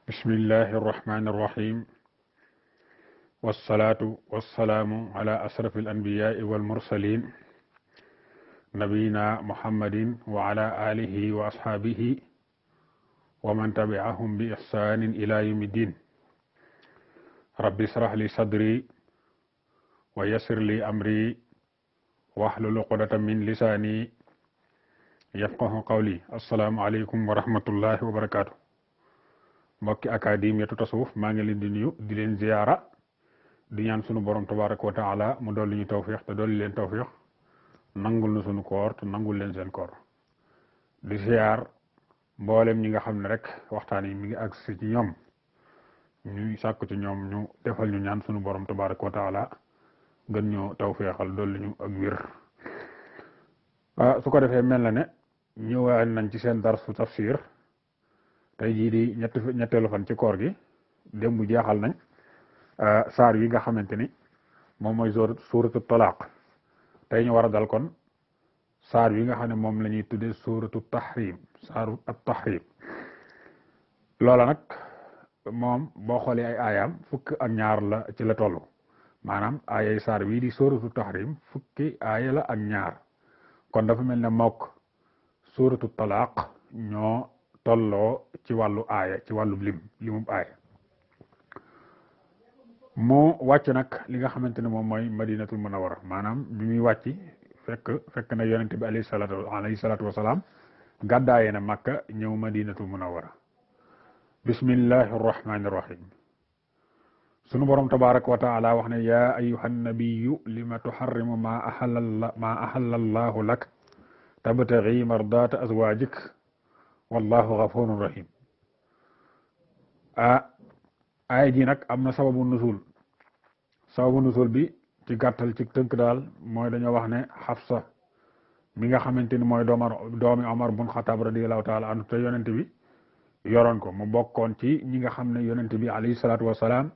bismillahi irrahmani irrahim wassalaatu wassalaamu ala asrafi alanbiyaai walmursalin nabiyina muhammadin wa ala alihi wa ashaabihi wa man tabi'ahum bi ihsanin ila yawmi ddin rabbi israh li sadri wa yassir li amri wahlul uqdatan min lisaani yafqahu qawli. assalaamu aleykum wa rahmatullahi wa barakaatu. mbokki académiyatu tasawuf maa ngi leen di nuyu di leen ziyaara di ñaan sunu borom tabaraka wa taala mu dolli ñu tawfiix te dolli leen tawfiix nangul na sunu koor te nangul leen seen koor di ziyaar mboolem ñi nga xam ne rek waxtaan yi mi ngi agsi ci ñoom ñuy sàkku ci ñoom ñu defal ñu ñaan sunu borom tabaraka wa taala gën ñoo tawfiixal dolli ñu ak wér. su ko defee mel na ne ñëwaat nañ ci seen darsu tafsir tey jii di ñetteelu fan ci koor gi démb jeexal nañ saar yi nga xamante ni moom mooy suuratu talaaq tey ñu war a dal kon saar yi nga xam ne moom la ñuy tuddee suuratu tahrim saaru at tahrim loola nag moom boo xoolee ay aayaam fukk ak ñaar la ci la toll maanaam aayay saar bii di suuratu tahrim fukki aaya la ak ñaar kon dafa mel ne mook suuratu talaaq ñoo tolloo ci wàllu aaya ci wàllu limub aaya moo wàcc nag li nga xamante ne moom mooy madinatul munawwara maanaam bi muy wàcc fekk na yonente bi alayhi salaatu wasalaam gàddaaye na makka ñëw madinatul munawwara. bismillahi arrahmani irrahim sunu borom tabaraka wa taala wax ne yaa ayuha nabiyu lima tuharrimu ma ahalla allahu lak tabtaghi mardata azwajik wallahu ghafurun rahim. aaya ji nag am na sababu nusul bi ci gàttal ci tënk daal mooy dañoo wax ne Xafsa mi nga xamante ni mooy doomi Omar bun Xataab radiyallahu taala anhu te yonent bi yoroon ko mu bokkoon ci ñi nga xam ne yonent bi alayhi salaatu wasalaam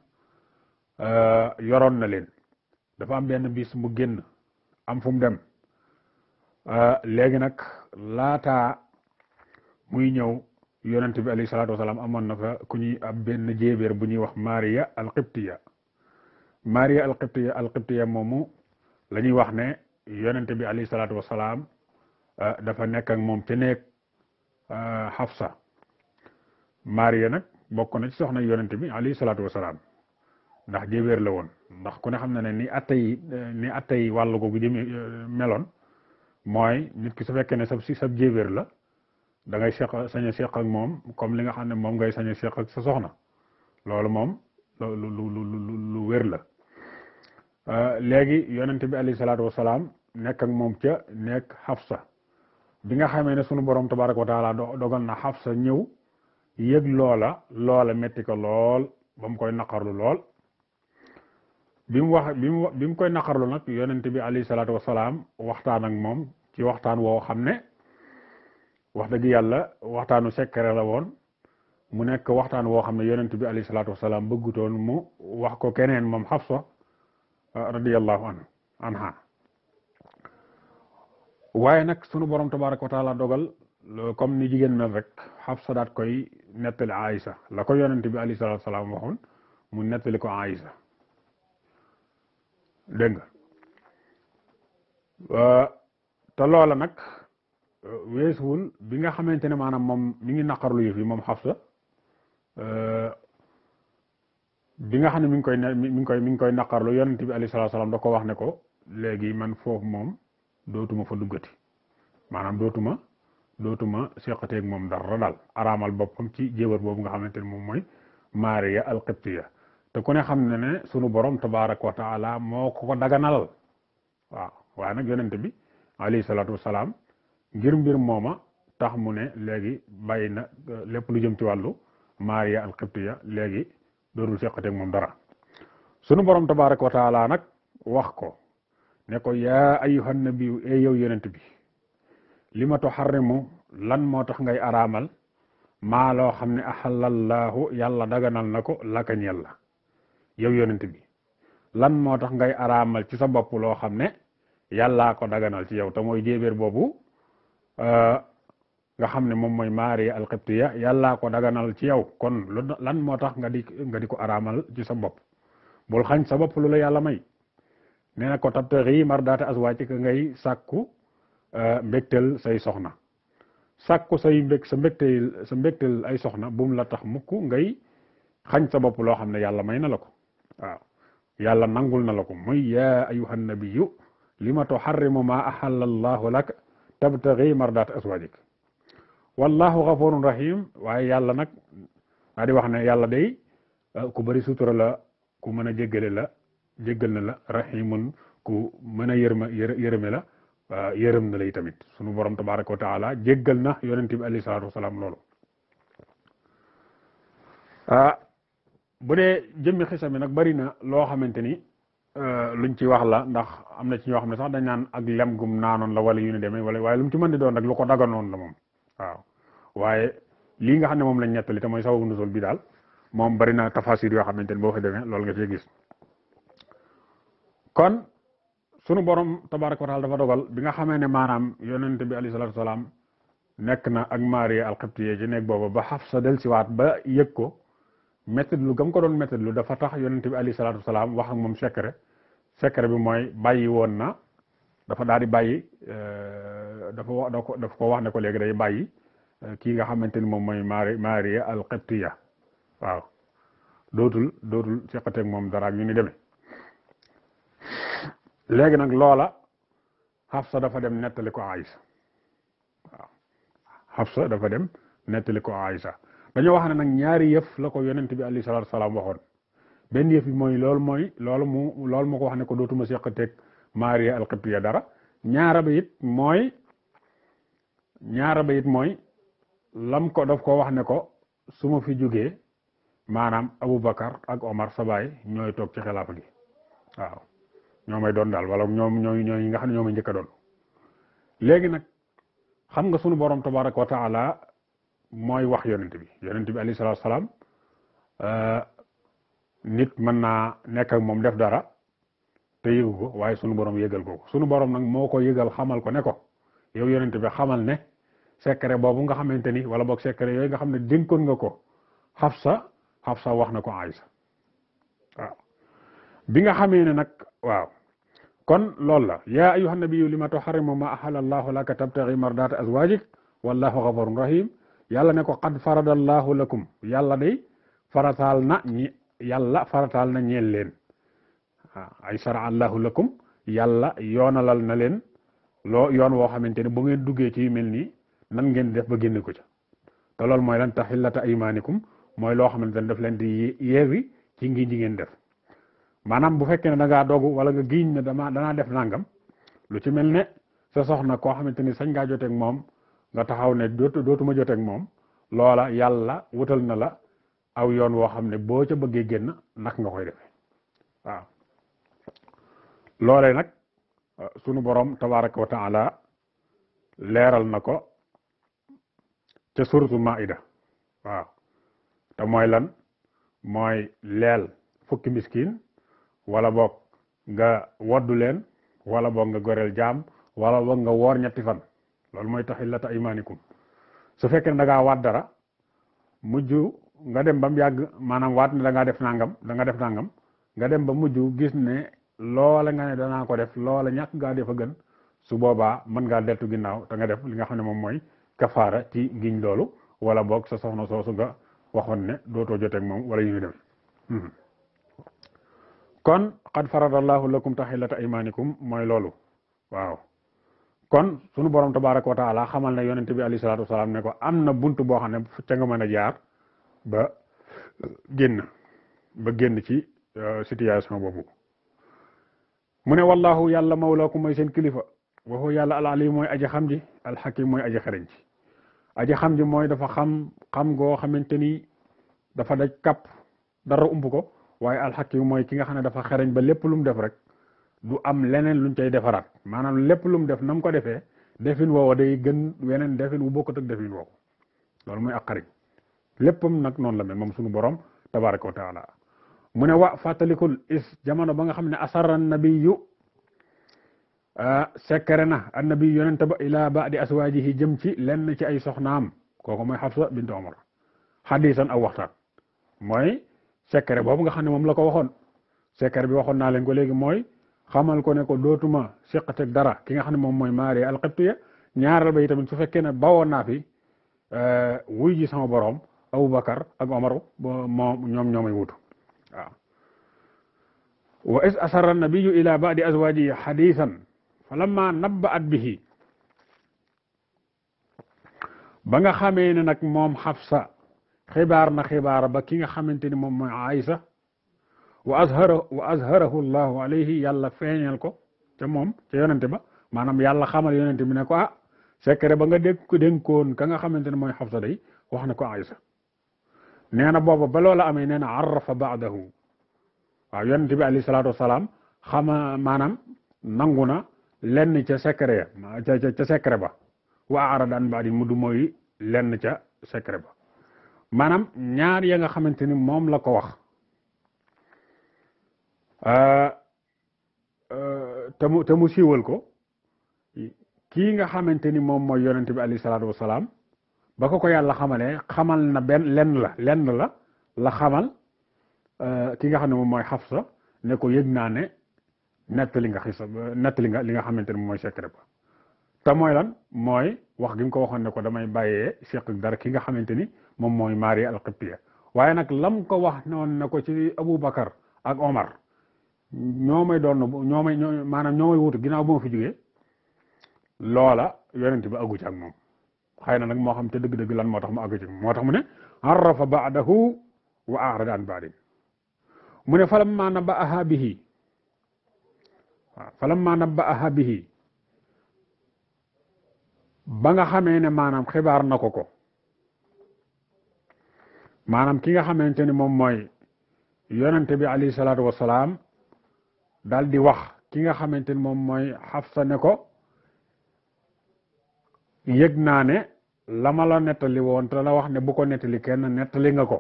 yoroon na leen. dafa am benn bis mu génn am fu mu dem léegi nag laataa muy ñëw yonent bi alayhi salaatu wasalaam amoon na fa ku ñuy ab benn jéebéer bu ñuy wax Mariya alqibtiya moomu la ñuy wax ne yonent bi alayhi salaatu wasalaam dafa nekk ak moom ca néeg Xafsa. Mariya nag bokk na ci soxna yonent bi alayhi salaatu wasalaam ndax jéebéer la woon ndax ku ne xam na ne ni attay wàllu googu jëme meloon mooy nit ki su fekkee ne sab jéebéer la da ngay sañ a seq ak moom comme li nga xam ne moom ngay sañ a seq ak sa soxna loolu moom lu wér la. léegi yonent bi alayhi salaatu wasalaam nekk ak moom ca nekk Xafsa bi nga xamee ne sunu borom tabaraka wa taala dogal na Xafsa ñëw yëg loola metti ko lool ba mu koy naqarlu lool bi mu koy naqarlu nag yonent bi alayhi salaatu wasalaam waxtaan ak moom ci waxtaan woo xam ne wax dëgg yàlla waxtaanu secret la woon mu nekk waxtaan woo xam ne yonent bi alayhi salaatu wasalaam bëggutoon mu wax ko keneen moom Xafsa radiyallahu anha waaye nag sunu borom tabaraka wa taala dogal comme ni jigéen mel rek Xafsa daat koy nettali Aïsa la ko yonent bi alayhi salaatu wasalaam waxoon mu nettali ko Aïsa dégg nga te loola nag weesuwul bi nga xamante ne maanaam moom mi ngi naqarlu yëf yi moom Xafsa bi nga xam ne mi ngi koy naqarlu yonent bi alayhi salaatu salaam da ko wax ne ko léegi man foofu moom dootuma fa duggati maanaam dootuma seqateeg moom dara daal araamal boppam ci jéewar boobu nga xamante ne moom mooy Mariya al-Qibtiya te ku ne xam ne ne sunu borom tabaaraka wa taala moo ko daganalal waaw waaye nag yonent bi alayhi salaatu wasalaam ngir mbir mooma tax mu ne léegi bàyyi na lépp lu jëm ci wàllu Mariya al-Qibtiya léegi dootul seqateeg moom dara sunu borom tabaraka wa taala nag wax ko ne ko yaa ayyuhan nabiyyu yow yonent bi li ma tuharrimu lan moo tax ngay araamal maa loo xam ne ahallallaahu yàlla daganal na ko laka ñeel la yow yonent bi lan moo tax ngay araamal ci sa bopp loo xam ne yàllaa ko daganal ci yow te mooy jéebéer boobu nga xam ne moom mooy Maariya al-Qibtiya yàllaa ko daganal ci yow kon lan moo tax nga di ko araamal ci sa bopp bul xañ sa bopp lu la yàlla may nee na ko tabtaxi mardaata azwaajika ngay sàkku mbégteel say soxna sàkku sa mbégteel ay soxna bu mu la tax mukk ngay xañ sa bopp loo xam ne yàlla may na la ko waaw yàlla nangul na la ko muy yaa ayyuhan nabiyyu lima tuharrimu ma ahalla allahu lak tabtaxi mardaata azwaajika wallahu ghafurun rahim waaye yàlla nag daa di wax ne yàlla day ku bëri sutura la ku mën a jéggale la jéggal na la rahimun ku mën a yërëme la yërëm na lay tamit sunu borom tabaraka wa taala jéggal na yonent bi alayhi salaatu wasalaam loolu bu dee jëmmi xisa mi nag bari na loo xamante ni luñ ci wax la ndax am na ci ñoo xam ne sax dañ naan ak lem gum naanoon la wala yu ne demee wala waaye lu mu ci mën di doon nag lu ko daganoon la moom waaw waaye lii nga xam ne moom lañ ñettali te mooy sababu nusul bi daal moom bari na tafasir yoo xamante ni boo fa demee loolu nga cee gis kon sunu borom tabaraka wa taala dafa dogal bi nga xamee ne maanaam yonente bi alayhi salaatu wasalaam nekk na ak Maariya al-Qibtiya ci nekk booba ba Xafsa del siwaat ba yëg ko méttit lu gam ko doon méttit lu dafa tax yonente bi alayhi salaatu wasalaam wax ak moom secret bi mooy bàyyi woon na dafa daal di bàyyi dafa ko wax ne ko léegi day bàyyi kii nga xamante ni moom mooy Maariya al-Qibtiya waaw dootul seqateeg moom dara ak ñu ni demee léegi nag loola Xafsa dafa dem nettali ko Aysa waaw Xafsa dafa dem nettali ko Aysa dañoo wax ne nag ñaari yëf la ko yonent bi alayhi salaatu salaam waxoon benn yëf bi mooy loolu mu ko wax ne ko dootuma seqateeg Maariya al-Qibtiya dara ñaara ba it mooy lam ko daf ko wax ne ko su ma fi jógee maanaam Aboubacar ak Omar sa baay ñooy toog ci xilaafa gi waaw ñoo may doon daal wala ñooy nga xam ne ñoo may njëkk a doon léegi nag xam nga sunu borom tabaraka wa taala mooy wax yonent bi alayhi salaatu salaam nit mën naa nekk ak moom def dara te yëgu ko waaye sunu borom yëgal ko sunu borom nag moo ko yëgal xamal ko ne ko yow yonent bi xamal ne secret boobu nga xamante ni wala boog secret yooyu nga xam ne dénkoon nga ko Xafsa wax na ko Aysa waaw bi nga xamee ne nag waaw kon loolu la yaa ayyuhan nabiyyu lima tuharrimu ma ahalla allahu laka tabtaghi mardata azwajik wallahu ghafurun rahim yàlla ne ko qad faradallahu lakum yàlla day farataal na ñeel leen ay shara allahu lakum yàlla yoonalal na leen yoon woo xamante ne bu ngeen duggee ci mel nii nan ngeen def ba génne ko ca te loolu mooy lan tahillata aymanikum mooy loo xamante ne daf leen di yeewi ci ngi ji ngeen def maanaam bu fekkee ne da ngaa dogu wala nga giiñ ne danaa def nangam lu ci mel ne sa soxna koo xamante ni sañ ngaa joteeg moom nga taxaw ne dootuma joteeg moom loola yàlla wutal na la aw yoon woo xam ne boo ca bëggee génn nak nga koy defee waaw loolee nag sunu borom tabaraka wa taala leeral na ko ca suratul maida waaw te mooy lan mooy leel fukki miskin wala boog nga woddu leen wala boog nga goreel jaam wala boog nga woor ñetti fan loolu mooy tahillata aymanikum su fekkee ne da ngaa waat dara mujj nga dem ba mu yàgg maanaam waat ne da def nangam nga dem ba mujj gis ne loola nga ne danaa ko def loola ñàkk ngaa def a gën su boobaa mën ngaa deltu ginnaaw te nga def li nga xam ne moom mooy kafaara ci ngiñ loolu wala boog sa soxna soosu nga waxoon ne dootoo joteeg moom wala yu ñu demee kon qad faradallahu lakum tahillata aymanikum mooy loolu waaw kon sunu borom tabaraka wa taala xamal ne yonente bi alayhi salaatu wasalaam ne ko am na bunt boo xam ne ca nga mën a jaar ba génn ci situation boobu mu ne wallahu yàlla mawlaakum mooy seen kilifa waxu yàlla al-alim mooy aji xam ji al-hakim mooy aji xereñ ci aji xam ji mooy dafa xam goo xamante ni dafa daj kàpp dara ump ko waaye al-hakim mooy ki nga xam ne dafa xereñ ba lépp lu mu def rek du am leneen luñ cay defaraat maanaam lépp lu mu def na mu ko defee defin woowa day gën weneen defin wu bokkut ak defin woowu loolu mooy ak xariñ léppam nag noonu la mel moom suñu borom tabaraka wa taala mu ne wa fàttalikul is jamono ba nga xam ne asarra nabiyu sekkere na annabi yonente ba ila ba'di aswaajihi jëm ci lenn ci ay soxnaam kooku mooy Xafsa bint Omar xadisan aw waxtaan mooy sekkere boobu nga xam ne moom la ko waxoon sekkere bi waxoon naa leen ko léegi mooy xamal ko ne ko dootuma seqateeg dara ki nga xam ne moom mooy Maariya al-Qibtiya ñaaral ba itamit su fekkee ne bawoon naa fi wuy ji sama borom Abubakar ak Omar ñoom ñoomay wutu waaw wa is asarra nabiyu ila ba'di azwajihi xadisan fa lamma nabba'at bihi ba nga xamee ne nag moom Xafsa xibaar na xibaar ba ki nga xamante ni moom mooy Aysa wa azharahu llahu alayhi yàlla feeñal ko ca moom ca yonente ba maanaam yàlla xamal yonente bi ne ko secret ba nga dénkoon ka nga xamante ne mooy Xafsa day wax na ko Aysa nee na booba ba loola amee nee na arrafa baadahu waaw yonente bi alayhi salaatu wasalaam maanaam nangu na lenn ca secret ca secret ba wa arada an baadi mu du mooy lenn ca secret ba maanaam ñaar ya nga xamante ni moom la ko wax te mu siiwal ko kii nga xamante ni moom mooy yonente bi alayhi salaatu wasalaam ba ko yàlla xamalee xamal na lenn la xamal ki nga xam ne moom mooy Xafsa ne ko yëg naa ne nettali nga li nga xamante ni moom mooy secret ba te mooy lan mooy wax gi nga ko waxoon ne ko damay bàyyee seq dara ki nga xamante ni moom mooy Maariya al-Qibtiya waaye nag lam ko wax noonu ne ko ci Abubakar ak Omar ñoo may wutu ginnaaw bu ma fi jógee loola yonent bi àggu ci ak moom xëy na nag moo xam te dëgg-dëgg lan moo tax mu àggu ci moo tax mu ne arrafa ba'dahu wa a'rada an ba'di mu ne falamma nabba'aha bihi ba nga xamee ne maanaam xibaar na ko maanaam ki nga xamante ni moom mooy yonente bi alayhi salaatu wasalaam daal di wax ki nga xamante ni moom mooy Xafsa ne ko yëg naa ne la ma la nettali woon te la wax ne bu ko nettali kenn nettali nga ko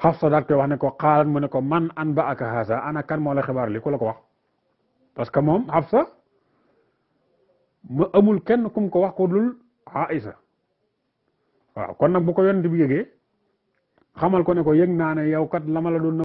Xafsa daal koy wax ne ko xaalat mu ne ko man an ba aka haasa ana kan moo la xibaar li ku la ko wax parce que moom Xafsa mu amul kenn kum ko wax ko dul Aïsa waaw kon nag bu ko yonent bi yëgee xamal ko ne ko yëg naa ne yow kat la ma la doon